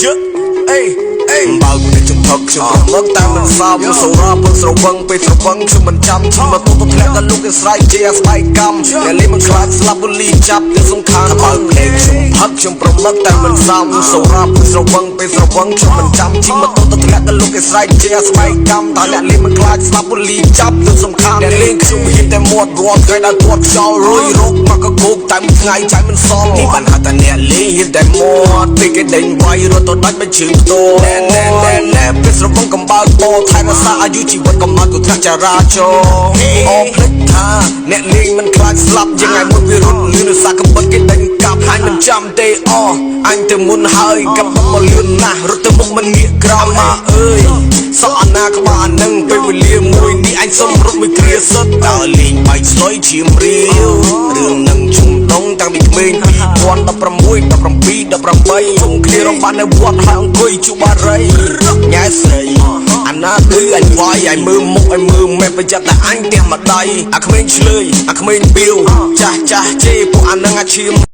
យឺអេអេបើកនេះខ្ញុំផឹកខ្ញុំប្រមឹកតែមិនសមសូរ៉ាពឹងស្រវឹងពេលស្រវឹងខ្ញុំមិនចាំឈិមកទូទៅធ្លាក់ដល់លោកគេស្រែកជាស្បែកកម្មអ្នកលេងមិនខ្លាចស្លាប់ពូលីចាប់ទៅសំខាន់បើកនេះខ្ញុំផឹកខ្ញុំប្រមឹកតែមិនសមសូរ៉ាពឹងស្រវឹងពេលស្រវឹងខ្ញុំមិនចាំឈិមកទូទៅធ្លាក់ដល់លោកគេស្រែកជាស្បែកកម្មតែអ្នកលេងមិនខ្លាចស្លាប់ពូលីចាប់ទៅសំខាន់អ្នកលេងខ្ញុំហ៊ានតែមាត់រាល់ថ្ងៃដល់ទាត់ខ្យល់រុយរកមកកគោកតែមួយថ្ងៃចាយមិនសល់នេះបានហៅថាអ្នកលេងហ៊ានតែមាត់ពេលគេដេញវាយរត់ទៅដាច់មិនជឿផ្ទាល់ណែណែណែណែពេលស្រវឹងកំបើកបថែរក្សាអាយុជីវិតកំណត់គ្រោះថ្នាក់ចរាចរណ៍អភ្លេចថាអ្នកលេងមិនខ្លាចស្លាប់ជាថ្ងៃមុនវារត់លឿនសាកបិតគេដេញកាប់អញមិនចាំទេអអញទៅមុនហើយកាប់មកលឿនណាស់រត់ទៅមុខមិនងាកក្រោយមកអើយសក់អាណាក្បាលអានឹងពេលវេលាមួយនេះអញសុំរត់មួយគ្រាសិតដើរលេងបែកស្លុយឈាមរាវរឿងនឹងជុំដងតាំងពីក្មេង2016 17 18ជុំគ្នារំបាននៅវត្តហើយអង្គុយជក់បារីញ៉ែស្រីអាណាគឺអញវាយឲ្យមើលមុខឲ្យមើលមែនប្រយ័ត្នតែអញផ្ទះម្ដាយអាក្មេងឆ្លើយអាក្មេងបៀវចាស់ចាស់ជេរពួកអានឹងអាឈាម។